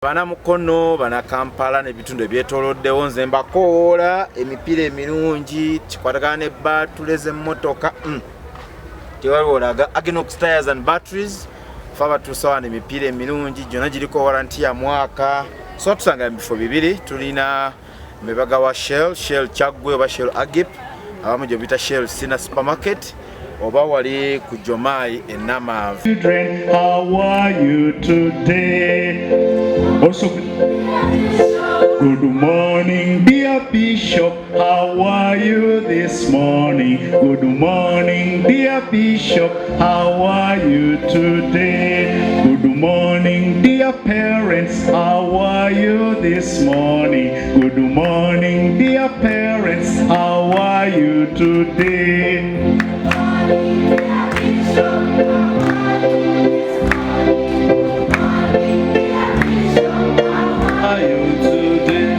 Bana Mukono, bana Kampala n'ebitundu ebyetooloddewo, nze mbakowoola emipiira emirungi kikwatagana ne baatule z'emmotoka. Tewaliwo olaga Aginox Tires and Batteries. Fe abatuusa wano emipiira emirungi gyonna giriko waranti ya mwaka. So tusanga mu bifo bibiri, tulina mebaga wa Shell, Shell Kyaggwe oba Shell Agip, abamu gye biyita Shell Sina Supermarket, oba wali ku Jomai e Namanve. Children, how are you today? Also, good morning, dear Bishop. How are you this morning? Good morning, dear Bishop. How are you today? Good morning, dear parents. How are you this morning? Good morning, dear parents. How are you today? Are you today?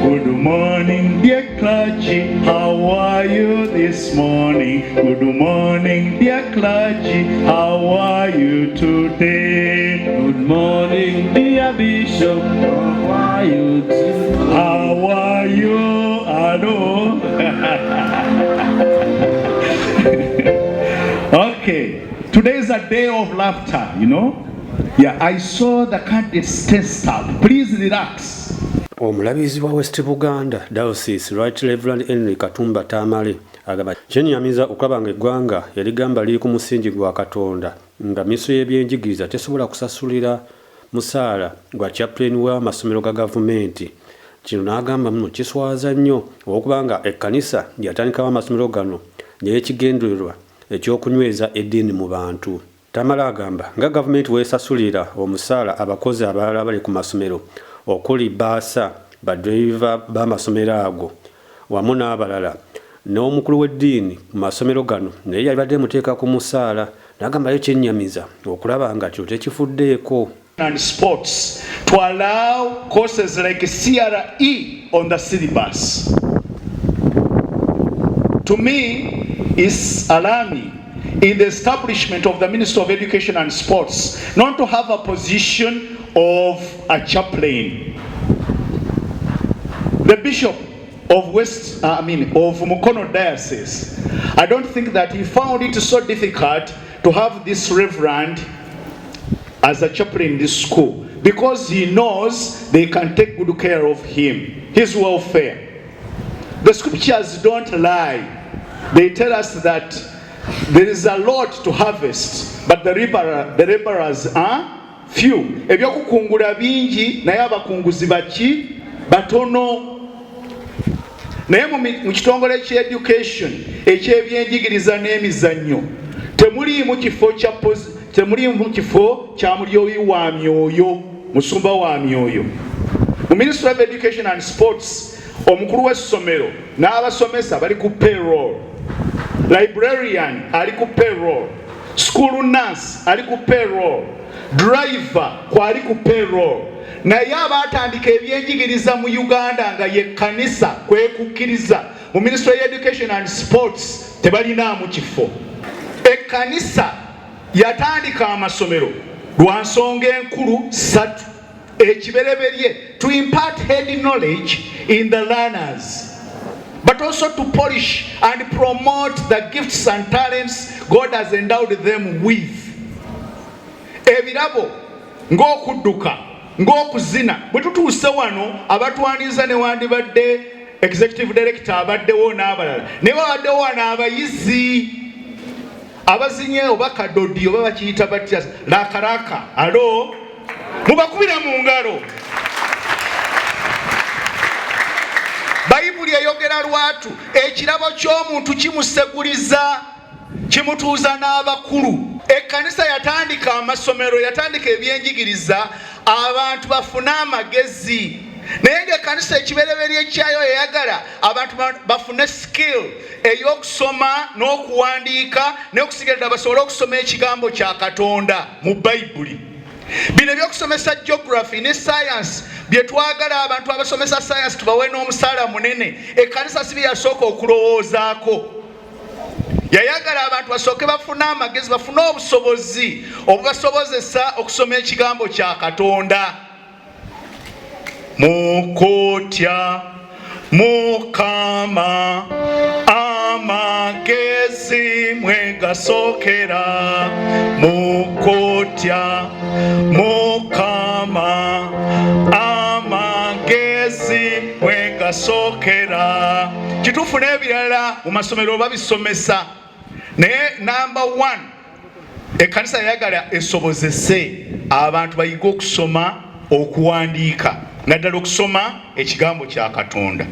Good morning, dear clergy. How are you this morning? Good morning, dear clergy. How are you today? Good morning, dear Bishop. How are you today? How are you? Hello. Okay. Today is a day of laughter. Yeah, I saw the candidates test up. Please relax. Omulabirizi wa West Buganda Diocese, Right Reverend Henry Katumba Tamale, agamba kyennyamiza okulaba nga eggwanga erigamba liri ku musingi gwa Katonda nga minisitule y'ebyenjigiriza tesobola kusasulira musaala gwa chaplain w'amasomero ga gavumenti. Kino n'agamba muno kiswaza nnyo olw'okuba nga ekkanisa yatandikawo amasomero gano n'ekigendererwa eky'okunyweza eddiini mu bantu. Tamale agamba nga gavumenti weesasulira omusaala abakozi abalala abali ku masomero okuli bbaasa, baddereeva b'amasomero ago wamu n'abalala, n'omukulu w'eddiini ku masomero gano naye yalibadde emuteeka ku musaala, n'agamba yo kyennyamiza okulaba nga kino tekifuddeeko. And sports to allow courses like CRE on the syllabus. To me, it's alarming in the establishment of the Ministry of Education and Sports not to have a position of a chaplain. The Bishop of West, I mean, of Mukono Diocese, I don't think that he found it so difficult to have this reverend as a chaplain in this school because he knows they can take good care of him, his welfare. The scriptures don't lie. They tell us that there is a lot to harvest, but the laborers are few. Ebyokukungula bingi naye abakunguzi baki batono. Naye mu kitongole ky'education, eky'ebyenjigiriza n'emizannyo, temuliimu kifo kya mulyoyi wa myoyo, musumba wa myoyo. Mu Ministry of Education and Sports, omukulu w'essomero n'abasomesa bali ku payroll, librarian ali ku payroll, school nurse ali ku payroll, driver kwali ku payroll. Naye abaatandika ebyenjigiriza mu Uganda nga ye kkanisa, kwe kukkiriza, mu Ministry of Education and Sports tebalinaamu kifo. Ekkanisa yatandika amasomero lwa nsonga enkulu ssatu. Ekibereberye, to impart head knowledge in the learners, but also to polish and promote the gifts and talents God has endowed them with. Ebirabo ng'okudduka, ng'okuzina. Bwe tutuuse wano abatwaniriza, newandibadde executive director abaddewo n'abalala, naye babaddewo wano abayizi abazinye oba kadodi oba bakiyita batya, lakalaka. Alo, mubakubira mu ngalo. Bayibuli eyogera lwatu, ekirabo ky'omuntu kimuseguliza, kimutuuza n'abakulu. Ekkanisa yatandika amasomero, yatandika ebyenjigiriza abantu bafune amagezi, naye ngaekkanisa ekibereberye kyayo eyagala abantu bafune skill ey'okusoma n'okuwandiika n'okusigalira basobole okusoma ekigambo kya Katonda mu Bayibuli. Bino ebyokusomesa geography ne science byetwagala, abantu abasomesa science tubawe n'omusaala munene, ekkanisa si bye yasooka okulowoozaako. Yayagala abantu basooke bafune amagezi, bafune obusobozi obubasobozesa okusoma ekigambo kya Katonda. Mukutya Mukama amagezi mwegasokera, mukutya Mukama amagezi mwegasokera. Kituufu n'ebirala mu masomero babisomesa, naye number one ekkanisa yayagala esobozese abantu bayige okusoma, okuwandiika, naddala okusoma ekigambo kya Katonda.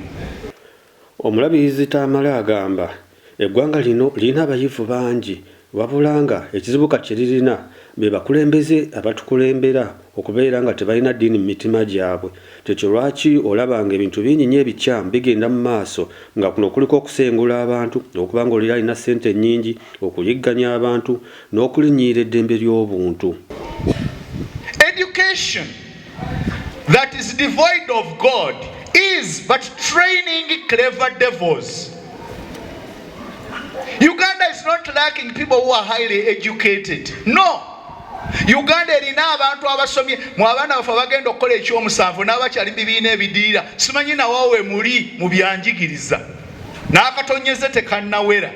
Omulabirizi Tamale agamba eggwanga lino lirina abayivu bangi, wabula nga ekizibu kati kye lirina be bakulembeze abatukulembera okubeera nga tebalina ddiini mu mitima gyabwe. Kyekyo lwaki olaba nga ebintu bingi nnyo ebikyamu bigenda mu maaso, nga kuno kuliko okusengula abantu, okuba nga oli alina ssente nnyingi, okuyigganya abantu n'okulinnyirira eddembe ly'obuntu. Education that is devoid of God is but training clever devils. Uganda is not lacking people who are highly educated. No. Uganda erina abantu abasomye. Mu abaana baffe abagenda okukola ekyomusanvu n'abakyali mu bibiina ebidiira, simanyi nawawe muli mu byanjigiriza, n'akatonyeze tekannawera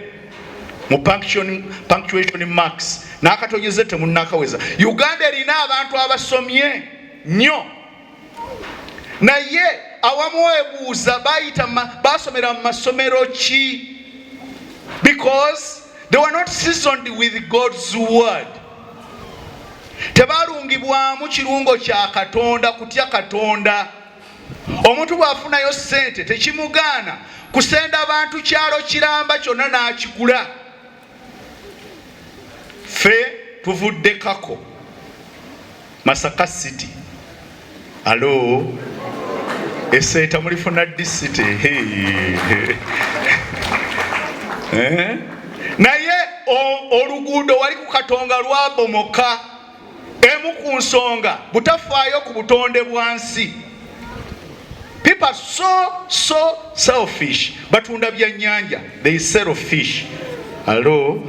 mu punctuation marks, n'akatonyeze temunnakaweza. Uganda erina abantu abasomye nnyo, naye awamu webuuza bayita basomera mu masomero ki, because they were not seasoned with God's word. Tebalungibwamu kirungo kya Katonda, kutya Katonda. Omuntu bw'afunayo ssente tekimugaana kusenda bantu kyalo kiramba kyonna n'akigula. Ffe tuvudde Kako, Masaka City. Alo, eseeta mulifuna ddi city? Eh? Naye oluguudo wali ku Katonga lwabomoka. Emu ku nsonga butafaayo ku butonde bwa nsi. People are so selfish. Batunda byannyanja, they sell fish. Hello?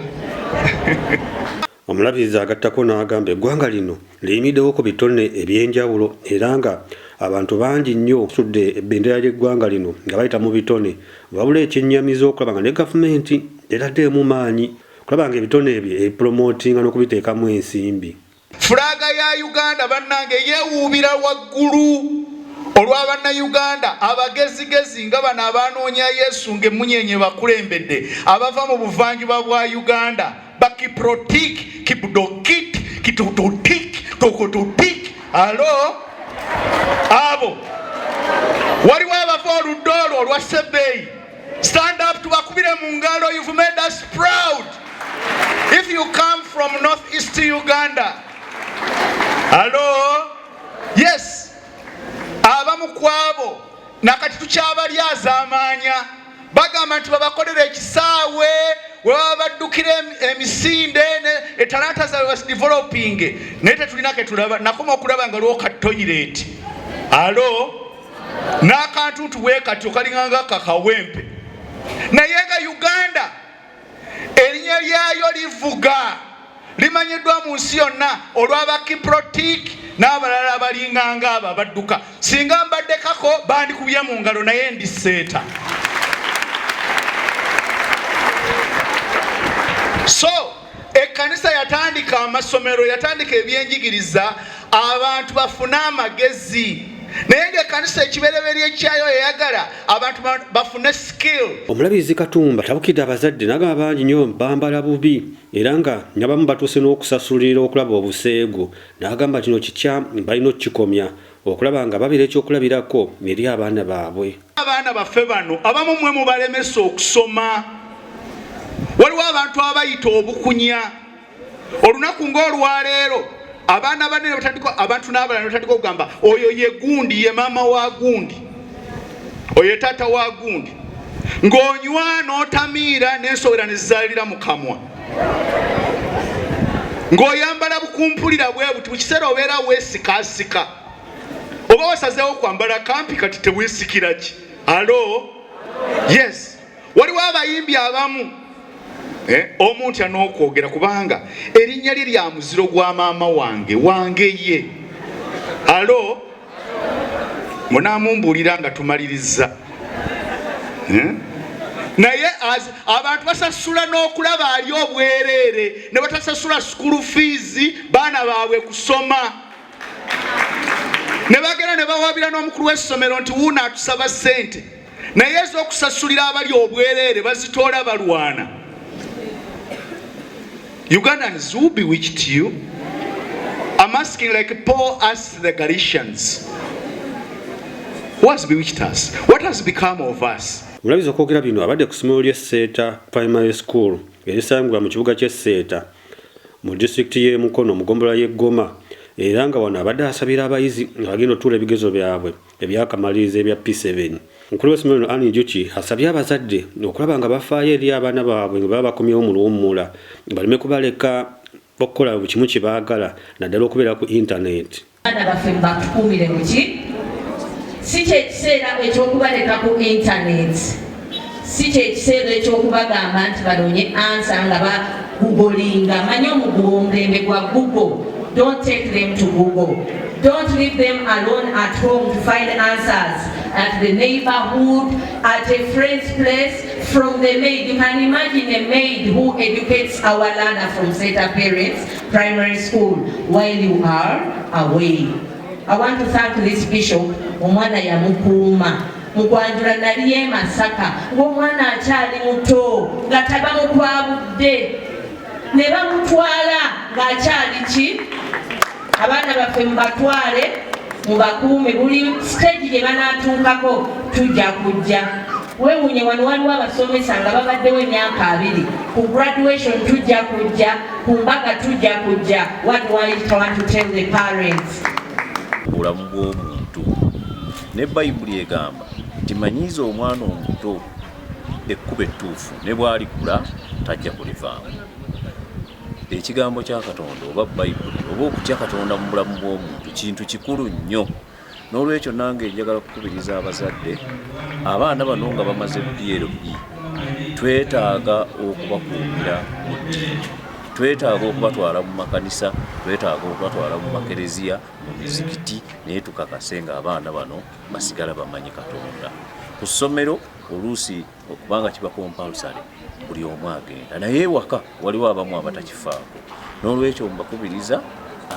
Omulabirizi agattako n'agamba eggwanga lino liyimiddewo ku bitone ebyenjawulo, era nga abantu bangi nnyo sudde ebendera ly'eggwanga lino nga bayita mu bitone, wabula ekyennyamiza okulaba nga ne gavumenti eraddeemu maanyi okulaba nga ebitone ebyo ebipromotinga n'okubiteekamu ensimbi. Fulaaga ya Uganda bannange yeewuubira waggulu olwa bannayuganda abagezigezi nga bano abanoonya Yesu ng'emmunyenye bakulembedde, abava mu buvanjuba bwa Uganda, bakiprotik, kibudokit, kitututik, tukututik. Alo, abo waliwo abava oludda olwo olwa Sebei. Stand up, tubakubire mu ngalo. You've made us proud. If you come from North East Uganda, hello, yes, abamu ku abo nakati tukyabalyazaamaanya, bagamba nti babakolera ekisaawe we baba baddukira emisinde, etalanta zaabwe bazideveloping, naye tetulina ketulaba. Nakoma okulaba nga lwoka toilet, alo, n'akantuntu bwe katyo kalinganga kakawempe, naye nga Uganda erinnya lyayo livuga, limanyiddwa mu nsi yonna olw'abakiprotik n'abalala abalinganga abo abadduka. Singa mbadde Kako bandikubye mu ngalo, naye ndi Seeta. So ekkanisa yatandika amasomero, yatandika ebyenjigiriza abantu bafune amagezi, naye ngaekkanisa ekibereberye kyayo eyagala abantu bafune skill. Omulabirizi Katumba tabukidde abazadde n'agamba bangi nnyo bambala bubi, era nga n'abamu batuuse n'okusasulira okulaba obuseegu, n'agamba kino kikyamu, balina okukikomya okulaba nga babeera ekyokulabirako eri abaana baabwe. Abaana baffe bano abamu mwe mubalemesa okusoma. Waliwo abantu abayita obukunya olunaku ng'olwaleero, abaana banene batandika, abantu n'abalala batandika okugamba oyo ye gundi, ye maama wa gundi, oyo taata wa gundi, ng'onywa n'otamiira n'ensowera ne zizaalira mu kamwa, ng'oyambala bukumpulira bwe buti. Mu kiseera obeera weesikaasika, oba wasazeewo kwambala kampi, kati teweesikira ki? Alo, yes, waliwo abayimbi abamu, omu ntya n'okwogera kubanga erinnya lye lya muziro gwa maama wange ye. Alo, Munamumbuulira nga tumalirizza. Naye abantu basasula n'okulaba ali obwereere, ne batasasula school fees baana baabwe kusoma, ne bagenda ne bawabira n'omukulu w'essomero nti wuuno atusaba ssente, naye ez'okusasulira abali obwereere bazitoola balwana. Ugandans, who bewitched you? I'm asking like Paul asked the Galatians. Who has bewitched us? What has become of us? Omulabirizi okwogera bino abadde ku ssomero ly'e Seeta Primary School erisangibwa mu kibuga ky'e Seeta mu disitulikiti y'e Mukono mu ggombolola y'e Goma, era nga wano abadde asabira abayizi nga bagenda otuula ebigezo byabwe ebyakamalirizo ebya P7. Omukulu w'essomero lino Ann Njuki asabye abazadde okulaba nga bafaayo eri abaana baabwe nga baba bakomyewo mu luwummula, baleme kubaleka okukola buli kimu kye baagala naddala okubeera ku intaneti. Abaana baffe mubatukuumire muki, si kyekiseera ekyokubaleka ku intaneti, si kyekiseera ekyokubagamba nti banoonye answer nga bagugolinga. Manyi omuguwa omulembe gwa Google. Don't take them to Google. Don't leave them alone at home to find answers at the neighborhood, at a friend's place, from the maid. You can imagine a maid who educates our learner from Seeta Parents Primary School while you are away. I want to thank this bishop. Omwana yamukuuma mukwanjula nali e Masaka ng'omwana akyali muto nga tabamukwabudde ne bamutwala ng'akyali ki. Abaana baffe mubatwale, mubakuume buli stage gye banaatuukako, tujja kujja. Weewuunye wano waliwo abasomesa nga babaddewo emyaka 20. Ku graduation tujja kujja, ku mbaga tujja kujja. What do I want to tell the parents? Obulamu bw'omuntu ne Bayibuli egamba nti manyiiza omwana omuto ekkubo ettuufu, ne bw'alikula tajja kulivaamu. Ekigambo kya Katonda oba Bayibuli oba okutya Katonda mu bulamu bw'omuntu kintu kikulu nnyo. N'olwekyo nange njagala kukubiriza abazadde, abaana bano nga bamaze PLE, twetaaga okubakuumira mu ddiini, twetaaga okubatwala mu makanisa, twetaaga okubatwala mu makereziya, mu mizikiti, naye tukakase nga abaana bano basigala bamanyi Katonda. Ku ssomero oluusi okubanga kiba compulsory, buli omu agenda, naye ewaka waliwo abamu abatakifaako. N'olwekyo mbakubiriza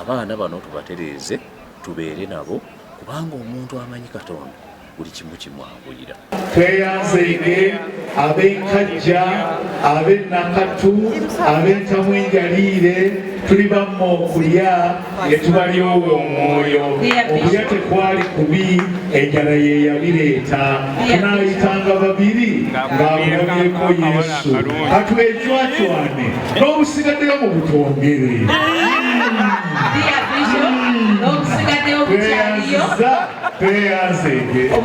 abaana bano tubatereeze, tubeere nabo, kubanga omuntu amanyi Katonda buli kimu kimwanguyira. Tweyanzeege ab'enkajja, ab'enakatu, ab'entamu enjaliire, tuli bamma okulya ne tubalyowa omwoyo. Okulya tekwali kubi, enjala ye yabireeta. Tunaayitanga babiri ng'akulabyeko Yesu, katwecwacwane n'obusigaddeyo mu butwongere. Dear Bishop, n'obusigaddeyo bukyaliyo. Tweyanziza, tweyanzeege.